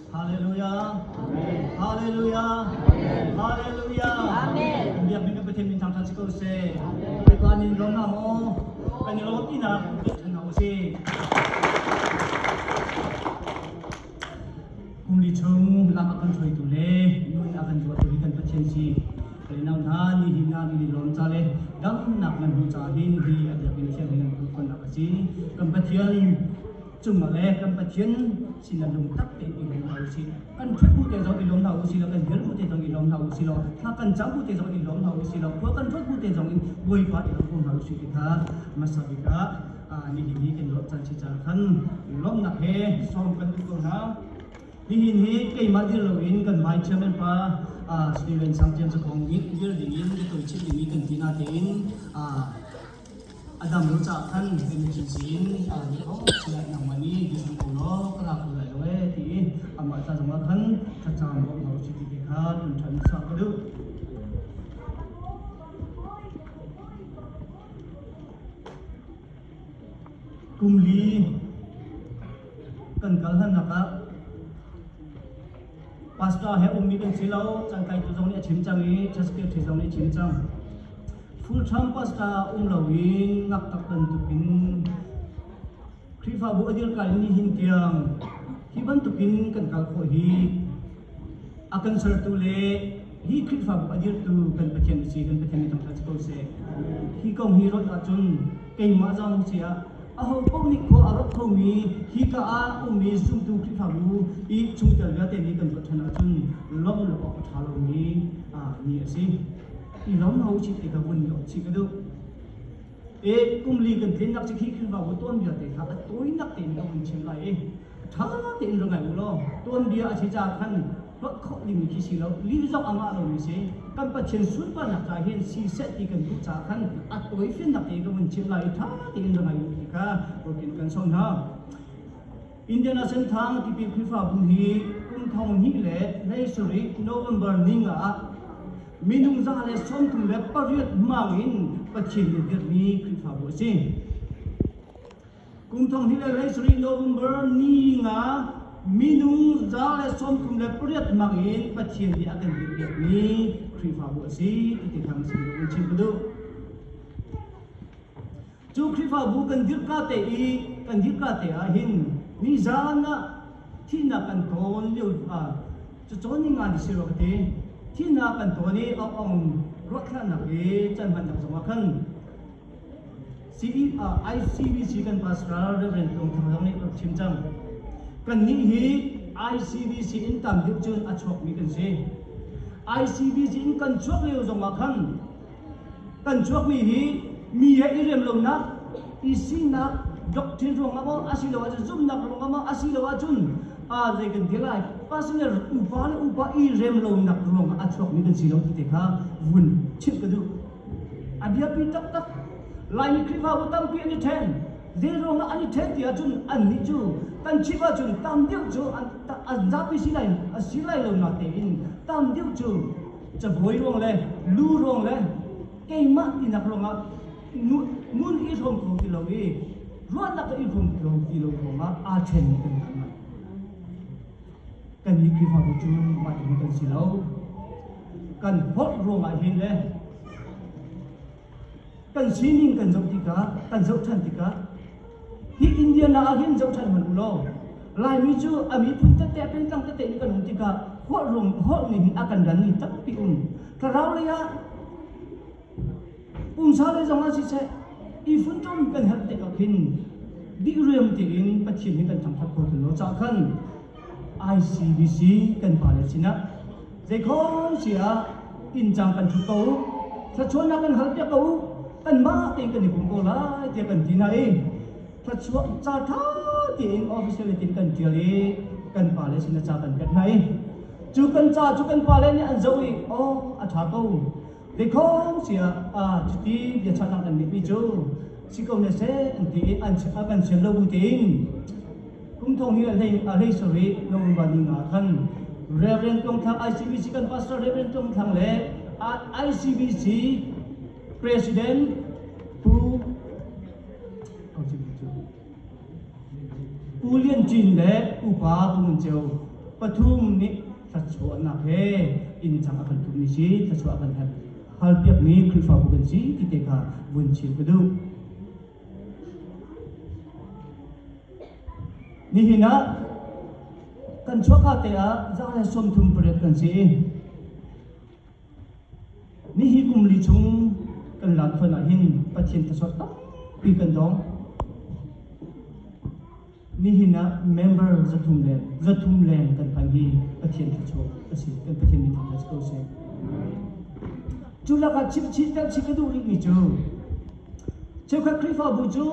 Hallelujah. Hallelujah. Hallelujah. Amen. Kan biak mi kan Pathian min thangthat si ko seh. Bawipa nin lawm na maw? Kan i lawm tinak kan than hna usih. Kum li chung lam a kan hruaitu le nun a kan zuatu hi kan Pathian si. Kalinau hna nihin ah nan i lawm ca le damnak nan hmuh caah hin hi a biakinn thiang hi nan hmuh khawhnak a si. Kan Pathian cungah le kan Pathian sinah lungtak tein i lawm hna usih. Kan ṭhut bu te zong i lawm hna usih law, kan dir bu te zong i lawm hna usih law, thla kan cam bu te zong i lawm hna usih law, khua kan ruat bu te zong in Bawipa i lawm ko hna usih ti kha hmasa bik ah nihin hi kan lawmh caan si caah khan lawmhnak he sawm kan duh ko hna. Nihin hi keimah dir loin kan vai chairman pa Steven Sangtian Zakhong nih dir dingin ka chim dingmi kan ti natein a dam lo caah khan emergency in ni khong chia nangmah nih dir ko law ka ra ko lai lo ee ti i amah ca zongah khan thlacam bawmh hna usih ti te kha kan ṭhan sa ka duh. Kum li kan kal hlannak ah pastor he ummi kan si lo cangkaitu zong nih a chim cang i secretary zong nih a chim cang. Full term pastor um loin ngaktak bantukin Khrihfabu a dirka in nihin tiang hi bantukin kan kal khawh hi a kan sertu le hi Khrihfabu a dirtu kan Pathian a si kan Pathian nih thangṭhat si ko seh. Hi kong hi ruat ahcun keimah zong si ah aho paoh nih khua a rawk khomi hika ah ummi zumtu Khrihfabu i chungtel vialte nih kan ruat ṭhan ahcun lawmh lo awk a ṭha lomi ni a si. I lawm hna usih ti kha vun i chih ka duh. E kum li kan tlinnak cu khi Khrihfabu tuanbia te kha a tawinak tein ka vun chim lai i ṭha tein ra ngai u law tuanbia a si caah khan ruat khawh dingmi khi si lo lih zong a ngah lomi si kan Pathian sunparnak caah hin si seh ti kan duh caah khan a tawifiannak tein ka vun chim lai i ṭha tein ra ngai u ti kha ruatin kan sawm hna. Indiana Senthang tipil Khrihfabu hi kum 2017 November ni nga ah minung 138 hmang in Pathian nih dirhmi Khrihfabu a si. Kum 2017 November ni nga minung 138 hmang in Pathian nih a kan dirhpiakmi Khrihfabu a si ti te kha sin chim ka duh. Cu Khrihfabu kan dirhka te i kan dirhka te ah hin nizan ah thihnak kan tawn lio ah cucawn ni nga ni si rua ka ti. Thihnak kan tawn i ong ruahthlahnak i can hmannak zongah khan CE, ICBC kan pastor Reverend Tlung Thang zong nih rak chim cang. Kannih hi ICBC in tam deuh cun a chuakmi kan si. ICBC in kan chuak lio zongah khan Kan chuakmi hi mi he i rem lonak, i sinak doctrine ruangah maw asiloah cun zumhnak ruangah maw asiloah cun zei kan ti lai personal upa le upa i rem lonak ruangah a chuakmi kan si lo ti te kha vun chimh ka duh. A biapi taktak. Laimi Khrihfabu tampi an i ṭhen. Zei ruangah an i ṭhen ti ahcun annih cu kan chimh ahcun tam deuh cu an zapi si lai a si lai lo natein tam deuh cu cabuai ruang le lu ruang le keimah tinak ruangah nun i hrawm kho ti lo i ruahnak i hrawm kho ti lo ruangah aa ṭhenmi kan tam ngai. Kannih Khrihfabu cu mah ti kan si lo. Kan holh ruangah hin le kan sining kan zoh tikah kan zoh ṭhan tikah hi Indiana ah hin zoh ṭhan hmanh u law Laimi cu a miphun tete pengtlang tete in kan um tikah holh ruang holh nih hin a kan danmi tampi um thlarau lei ah pumsa lei zong ah siseh i funtom kan herh tikah khin dihriam tein Pathian hi kan thangṭhat kho ti lo cah khan ICBC kan pale sinah zeikhom si ah inn cang kan ṭhut ko u thluachuahnak kan halpiak ko u kanmah tein kan i pum ko lai tiah kan ti na i thluachuah ca ṭha tein official in kan ṭial i kan pale sinah ca kan pek hna i cu kan ca cu kan pale nih an zoh i aw a ṭha ko zeikhom si ah cuti biachahnak kan ngeihmi cu si ko ne seh an ti i an kan sian lo bu tein Kum thong hi a hlei sarih November ni nga khan Reverend Tlung Thlang ICBC kan pastor Reverend Tlung Thlang le ICBC President Pu Pu Lian Cin le Upa Pu Ngun Ceu. Pathum nih thluachuahnak he inn cang a kan tummi si, thluachuah a kan halpiakmi Khrihfabu kan si ti te kha vun chim ka duh. Nihin ah kan chuahka te ah 138 kan si i nihi kum li chung kan lam thon ah hin Pathian thluachuah tampi kan dong. Nihin ah member 300 leng kan phan hi Pathian thluachuah a si. Kan Pathian min thangṭhat si ko seh. Cu lakah chimchih telhchih ka duh rihmi cu cheukhat Khrihfabu cu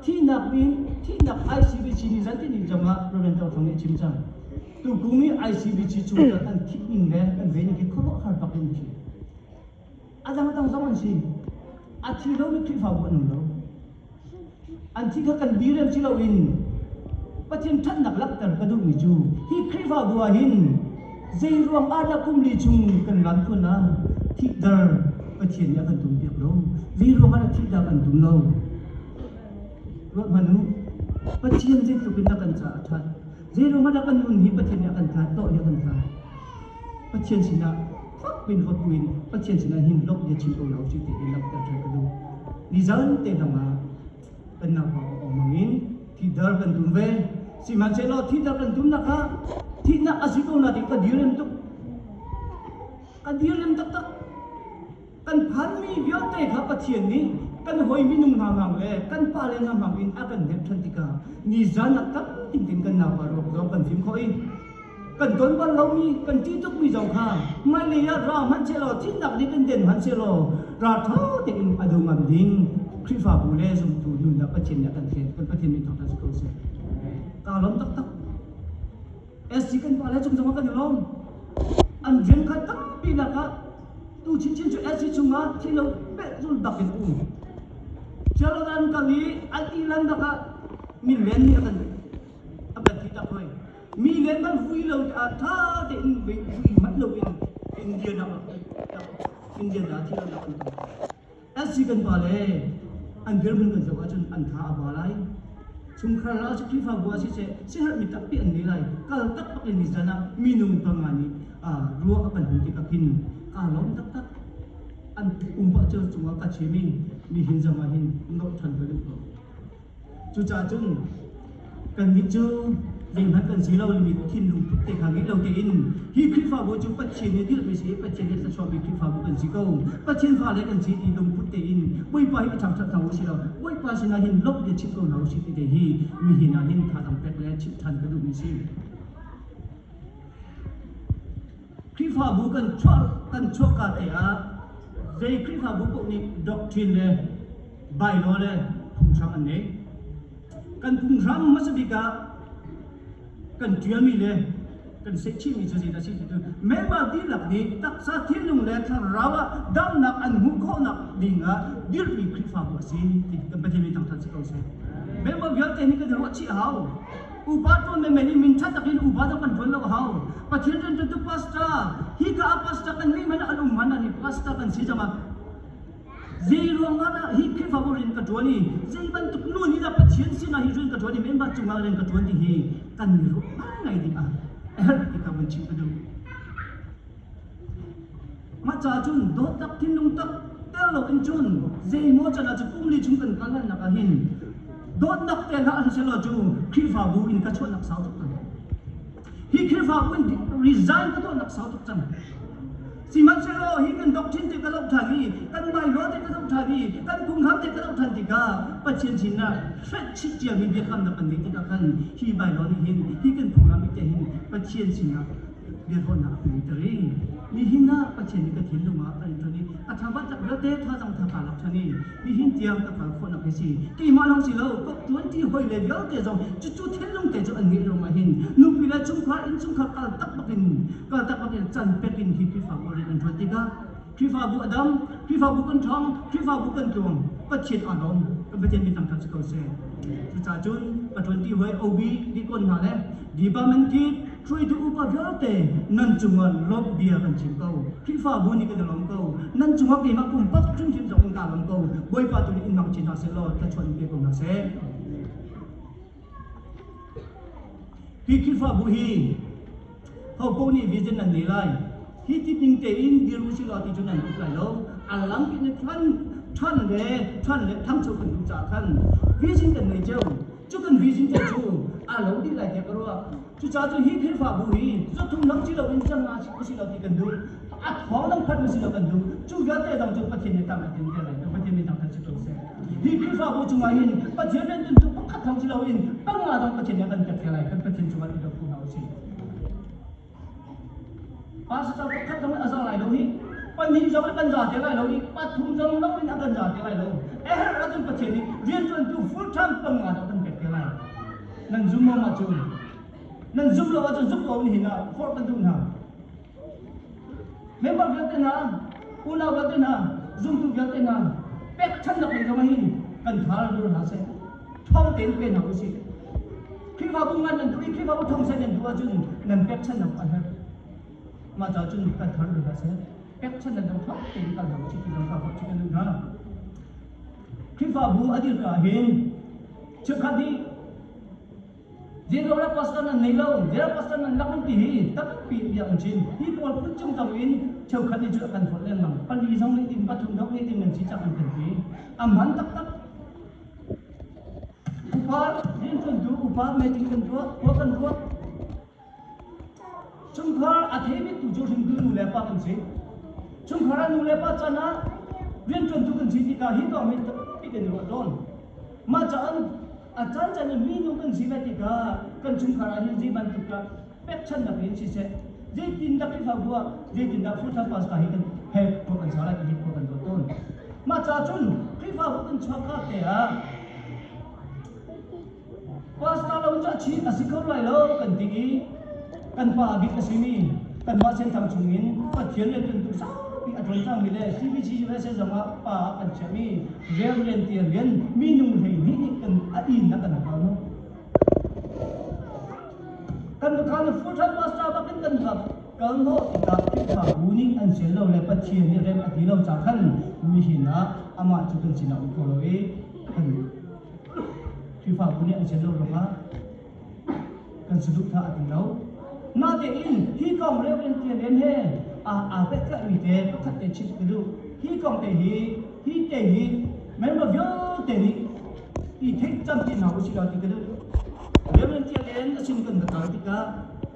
thihnak nih thihnak ICBC nih zan tini zongah Reverend Tawk Thang nih a chim cang. Tukum i ICBC chungtel an thih ning le an ve ning hi khuaruahhar bak in thi. A dangdang zong an si. A thi lomi Khrihfabu an um lo. An thi kha kan direm si loin Pathian ṭhatnak langhter ka duhmi cu hi Khrihfabu ah hin zei ruang ah dah kum li chung kan lam tluan ah thihter Pathian nih a kan tumpiak lo? Zei ruang ah dah thihter kan tum lo? Ruat hmanh u. Pathian zeitluk in dah kan caah a ṭhat? Zei ruang ah dah kan nun hi Pathian nih a kan tlat tawh hi a kan tlat? Pathian sinah fak pin ruat buin Pathian sinah hin lawmh bia chim ko hna usih ti hi langhter ṭhan ka duh. Nizan te hlang ah kan naupa awmang in thidar kan tum ve. Sihmanhsehlaw thidar kan tumnak ah thihnak a si ko na ti ka direm tuk. Ka direm taktak. Kan phanmi vialte kha Pathian nih kan hawi minung hna hmang le kan pale hna hmang in a kan hnemh ṭhan tikah nizan ah tam tingtin kan naupa ruak zong kan fim khawh i kan ton bal lomi kan ṭih tukmi zong kha hmailei ah ra hmanh sehlaw thihnak nih kan den hmanh sehlaw ralṭha tein a do ngam ding Khrihfabu le zumtu nunnak Pathian nih a kan thlen kan Pathian min thangṭhat si ko seh. Kaa lawm taktak. SC kan pale cung zongah kan i lawm. An rian kha tampi lakah tu chinchin cu SC chungah thi lo pehzul bak in um. Chialo an kal i an ilan bakah mi len nih a kan a kan thi tak hoi. Mi len man vui lo ah tha tein vui manh lo in India nak India na thi lo nak an tam. SC kan pa le an dirhmun kan zoh ahcun an tha a ba lai. Chungkhar ah Khrihfabu ah siseh siaherhmi tampi an ngei lai. Kal taktak in nizan ah minung panga nih ruah a kan hun tikah khin kaa lawm taktak. An um pah cio cungah ka chim i nihin zong ah hin nolh ṭhan ka duh ko. Cucaah cun kannih cu zeihmanh kan si lo mi thinlung put te kha ngei lo tein hi Khrihfabu cu Pathian nih dirhmi si i Pathian nih thluachuahmi Khrihfabu kan si ko. Pathian fale kan si ti lungput tein Bawipa hi i thangṭhat hna u sih law Bawipa sinah hin lawmh bia chim ko hna u sih ti te hi nihin ah hin thazaang pek le chimh ṭhan ka duhmi si. Khrihfabu kan chuah kan chuahka te ah zei Khrihfabu paoh nih doctrine le bylaw le phunghram an ngei. Kan phunghram hmasa bik ah kan ṭialmi le kan sehchihmi cu zeidah a si ti cu member dihlak nih taksa thinlung le thlarau ah damnak an hmuh khawhnak ding ah dirhmi Khrihfabu a si ti kan Pathian min thangṭhat si ko seh. Member vialte nih kan i ruahchih a hau. Upa ṭuan menmen in min ṭha takin upa dang kan ṭuan lo a hau. Pathian rianṭuantu pastor hi ka ah pastor kan nih man an um man an i pastor kan si cangah zei ruang ah dah hi Khrihfabu rian ka ṭuan i zei bantuk nu nih dah Pathian sinah hi rian ka ṭuan i member cungah rian ka ṭuan ti hi kan i ruah ngaingai ding ah a herh ti kha vun chim ka duh. Mah caah cun dawtnak thinlung tak tel lo in cun zeimaw can ah cu kum li chung kan kal lannak ah hin dawtnak te hlah selaw cu Khrihfabu in ka chuahnak sau tuk cang. Hi Khrihfabu in resign ka tuahnak sau tuk cang. Sihmanhsehlaw hi kan doctrine te ka zoh ṭhan i kan bylaw te ka zoh ṭhan i kan phunghram te ka zoh ṭhan tikah Pathian sinah hrelh chih ciami biakamnak kan ngeih tikah khan hi bylaw nih hin hi kan phunghram te hin Pathian sinah biaruahnak a kan i nihin ah Pathian nih ka thinlung ah a ṭuan i a thabat tak vialte thazang tha kaa lak ṭhan i nihin tiang ka kal khawhnak hi si keimah lawng si lo ka ṭuanṭi hawi le vialte zong cucu thinlung te cu an ngeih ruangah hin nupi le chungkhar innchungkhar kal tak bakin kal tak bakin can pek in hi Khrihfabu rian an ṭuan tikah Khrihfabu a dam Khrihfabu kan ṭhawng Khrihfabu kan tluang Pathian aa lawm kan Pathian min thangṭhat si ko seh cucaah cun ka ṭuanṭi hawi OB dikon hna le department kip hruaitu upa vialte nan cungah lawmh bia kan chim ko Khrihfabu nih kan i lawm ko nan cungah keimah pumpak hrimhrim zong in kaa lawm ko Bawipa tu nih in hmang chin hna seh law thluachuah in pe ko hna seh. Hi Khrihfabu hi ho paoh nih vision nan nei lai. Hi ti ning tein dir u sih law ti cu nan tuk lai lo. A lam in ṭhan ṭhan le ṭhan le thangcho kan duh caah khan vision kan nei cio. Cu kan vision te cu a lo dih lai tiah ka ruah. Cucaah cun hi Khrihfabu hi zathum lang si loin canga si lo ti kan duh. A thawng lang phat si lo kan duh. Cu vialte dang cu Pathian nih tang a tin te lai. Pathian nih thangthat si ko seh. Hi Khrihfabu cungah hin Pathian rian tu pakhat thawng si loin panga dang Pathian nih a kan pek te lai. Kan Pathian cungah i lawm ko hna usih. Pastor pakhat zong a za lai lo hi. Pahnih zong kan za te lai lo i pathum zong lo in a kan za te lai lo. A herh ahcun Pathian nih rianṭuantu full time panga dang kan pek te lai. Nan zum lo ahcun nan zum lo ahcun zum ko nihin ah forh kan duh hna. Member vialte hna, unau vialte hna, zumtu vialte hna, pekchannak lei zong hin kan thar dur hna seh. Thawng tein pe hna usih. Khrihfabu ngan nan duh i Khrihfabu thong seh nan duh ahcun nan pekchannak a herh. Mah caah cun kan thar dur hna seh. Pekchannak dang thawng tein kal hna usih ti zong kha forh chih kan duh hna. Khrihfabu a dir ka hin cheukhat nih Zeizong pastor nan nei lo, zeizong pastor nan lak ti hi tampi bia an chim. Hi pawl phun cung tang in cheukhat nih cu a kan forh lengmang. Pali zong nih tin, pathum zong nih tin nan si cak an kan ti. A hman taktak. Upa rianṭuantu upa meeting kan tuah, khua kan ruat. Chungkhar a thei biktu cu hringtu nu le pa kan si. Chungkhar ah nu le pa can ah rianṭuantu kan si tikah hi kong hi tampi kan i ruah tawn. Mah caah a caan caan in minu kan si ve tikah kan chungkhar ah hin zei bantuk dah pekchannak in siseh, zeitindah Khrihfabu ah zeitindah full time pastor hi kan he khua kan sa lai ti hi khua kan ruat tawn. Mah caah cun Khrihfabu kan chuak ka te ah Pastor lo cu a chim a si kho lai lo kan ti i kan pa bik a simi kanmah Senthang chungin Pathian rianṭuantu saupi a ṭuan cangmi le CBC USA zongah pa kan chiahmi Reverend Tian Lian minung 12 nih kan a inn na kan hal no. Kan khan full time pastor bakin kan rak kal no tikah Khrihfabu nih an sial lo le Pathian nih rem a ti lo ca khan nihin ah amah cu kan sinah um kho lo i kan Khrihfabu nih an sian lo ruangah kan saduhthah a ti lo. Natein hi kong Reverend Tian Lian he aa pehtlaihmi te pakhat te chimh ka duh. Hi kong te hi hi te hi member vialte nih i theih campi hna usih law ti ka duh. Reverend Tian Lian a sin kan va kal tikah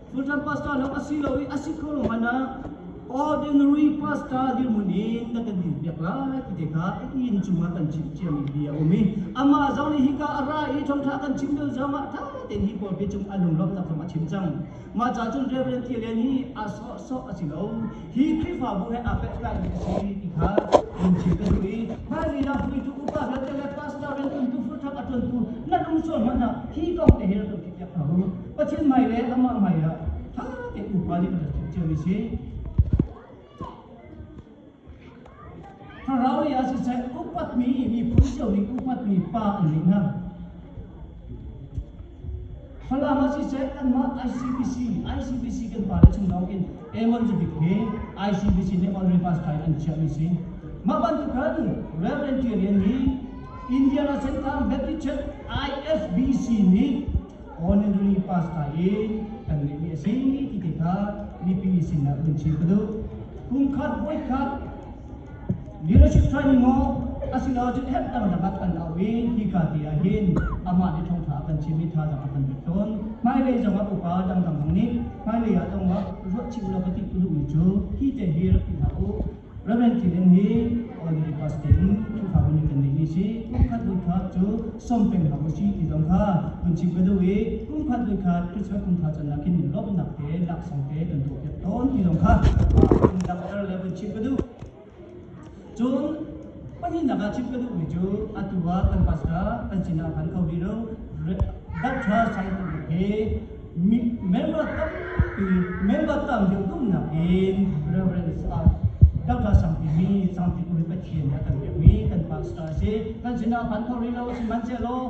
Full-time pastor lawng a si lo i a si kho lo hmanh ah ordinary pastor dirhmun in na kan dinpiak lai ti te kha inn cungah kan chimh ciami bia a um i amah zong nih hika a ra i thawngṭha kan chim lio zongah ṭha tein hi pawl bia cung a lunglawmhnak zong a chim cang. Mah caah cun Reverend Thialian hi a sawhsawh a si lo. Hi Khrihfabu he aa pehtlaimi a si ti kha lungchim ka duh i hmailei ah hruaitu upa vialte le pastor rianṭuantu full-time a ṭuantu nan um sual hmanh ah hi kong te hi rak kan theihpiak hna u. Pathian hmai le amah hmai ah ṭha tein upa nih kan rak chimh ciomi si. Thlarau lei ah siseh upatmi miphun cio nih upatmi pa an nih hna. Falam ah siseh anmah ICBC ICBC kan pa le chung lawng in Amon Zubik hi ICBC nih honorary pastor in an chiahmi si. Mah bantuk khan Reverend Tirian hi Indiana Central Baptist Church IFBC nih honorary pastor in kan ngeihmi a si ti te kha mipi sinah vun chim ka duh. Kum khat voi khat leadership training maw asilo cun herh dangdang ah kan au i hika ti ah hin amah nih thawngtha a kan chim i thazaang a kan pek tawn. Hmailei zongah upa dangdang zong nih hmailei ah zongah ruah chih ulaw ka ti duhmi cu hi te hi rak ti hlah u. Reverend Thiling hi ordinary pastor in Khrihfabu nih kan neihmi si. Kum khat voi khat cu sawm peng hlah usih ti zong kha vun chim ka duh i kum khat voi khat Christmas kum thar cannak hin lawmhnak te laksawng te kan tuahpiak tawn ti zong kha vun langhter le vun chim ka duh. Cun pahnihnak ah chim ka duhmi cu atu ah kan pastor kan sinah phan kho rih lo. Doctor Sang hi Member tampi member tam deuh duhnak in Reverend Dr. Sangpi mi Sangpi Ui Pathian nih a kan pekmi kan pastor a si. Kan sinah phan kho rih lo sihmanhsehlaw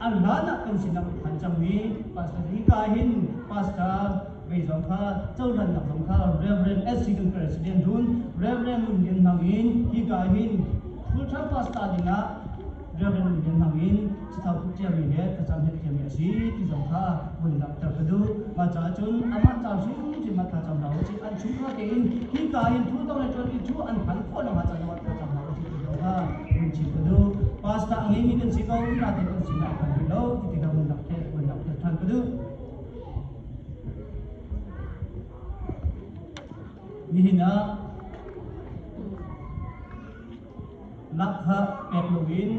a hlan ah kan sinah phan cangmi pastor hi ka hin pastor vei zong kha cohlannak zong kha Reverend SC kan president run Reverend Ngun Lian Mang in hi ka hin full time pastor dingah. Reverend Lian Mang in cathau tuk ciami le thlacam herh ciami a si ti zong kha vun langhter ka duh. Mah caah cun amah ca hrimhrim ah thlacam hna usih. An chungkhar tein hika hin 2022 an phan khawh nakhnga ca zongah thlacam hna usih ti zong kha vun chim ka duh. Pastor a ngeimi kan si ko, natein kan sinah a phan rih lo ti tikah vun langhter vun langhter ṭhan ka duh. Nihin ah Lahkhah pek loin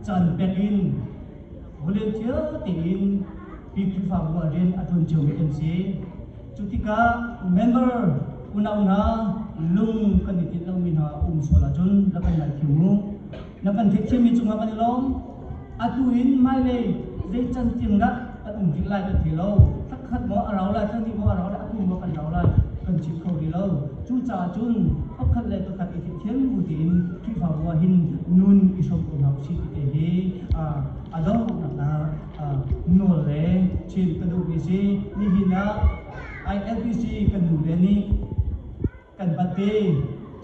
caan pek in volunteer tein hi Khrihfabu ah rian a ṭuan ciomi kan si. Cu tikah member unau hna lung kan i tinh lomi hna a um sual ahcun rak kan ngaithiam u. Na kan theihthiammi cungah kan i lawm. Atu in hmailei zei can tiang dah kan um rih lai kan thei lo. Thakhat maw a rau lai, thahnih maw a rau lai, a kum maw kan rau lai kan chim kho rih lo. Cucaah cun pakhat le pakhat i theihthiam bu tein Khrihfabu ah hin nun i hrawm ko hna usih ti te hi a donghnak ah nawl le chim ka duhmi si. Nihin ah ILBC kan nu le nih kan pate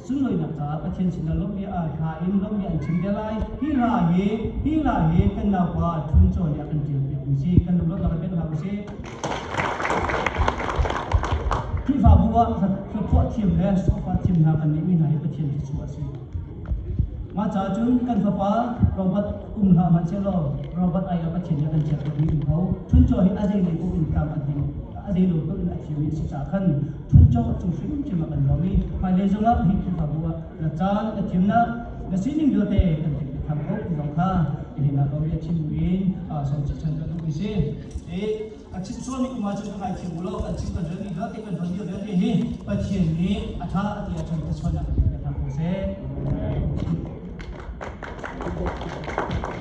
sunlawinak caah Pathian sinah lawmhbia hla in lawmhbia an chim te lai. Hi hla hi hi hla hi kan naupa Thun Caw nih a kan ṭial piak mi si. Kan lunglawmhnak in pek hna usih. Khrihfabu ah hlaphuah thiam le sofa thiam hna kan ngeihmi hna hi Pathian thluachuah a si. Mah caah cun kan fapa Robert um hlah hmanh sehlaw Robert ai ah Pathian nih a kan chiah piakmi um ko. Thun Caw hi a zei lei paoh in tlam a ding a zei lo paoh in a thiammi a si caah khan Thun Caw cung hrimhrim ah kan lawm i hmailei zongah hi Khrihfabu ah na caan na thiamnak na sining vialte kan pek tham ko ti zong kha nihin ah bia chim buin sawm chan kan duhmi si. I a chim sualmi um ahcun ka ngaithiam u law kan chim kan relmi vialte kan tonmi vialte hi Pathian nih a ṭha a ti ahcun thluachuahnak kan pek hna ko seh.